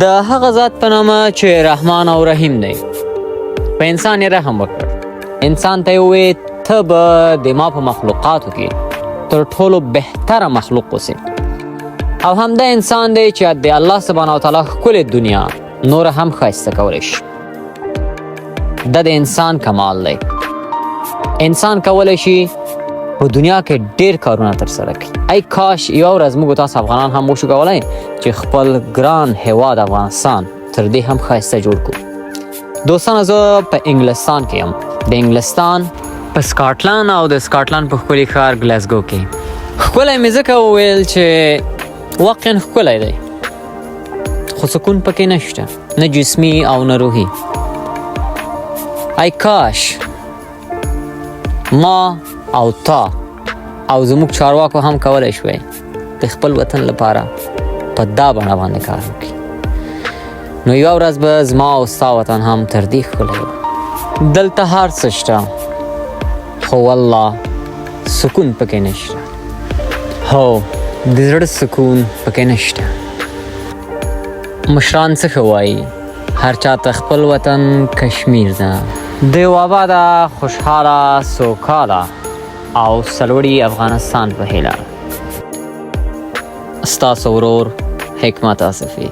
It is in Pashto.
د هغه ذات په نامه چې رحمان او رحیم دی. په انسان یې رحم وکړ، انسان ته یې وویل ته به د ما په مخلوقاتو کې تر ټولو بهتره مخلوق اوسې. او همدا انسان دی چې د الله سبحانه وتعالی ښکلې دنیا نوره هم ښایسته کولی شي. دا د انسان کمال دی. انسان کولی شي په دنیا کې ډیر کارونه ترسره کړي. ای کاش یوه ورځ موږ تاسو افغانان هم وشو کولی چې خپل ګران هیواد افغانستان تر دې هم ښایسته جوړ کړو. دوستانو، زه په انګلستان کې یم، د انګلستان په سکاټلند او د سکاټلند په ښکلي ښار ګلاسګو کې. ښکلی مې ځکه وویل چې واقعا ښکلی دی، خو سکون پکې نشته، نه جسمي او نه روحي. ای کاش ما او تا او زموږ چارواکو هم کولی شوی د خپل وطن لپاره په دا بڼه باندې کار وکړي، نو یوه ورځ به زما او ستا وطن هم تر دې ښکلی و. دلته هر څه شته، خو والله سکون پکې نشته. هو، د زړه سکون پکې نشته. مشران څه ښه وایي، هر چا ته خپل وطن کشمیر ده. د یو آباده، خوشحاله، سوکاله او سرلوړي افغانستان په هیله، ستاسو ورور حکمت آصفي.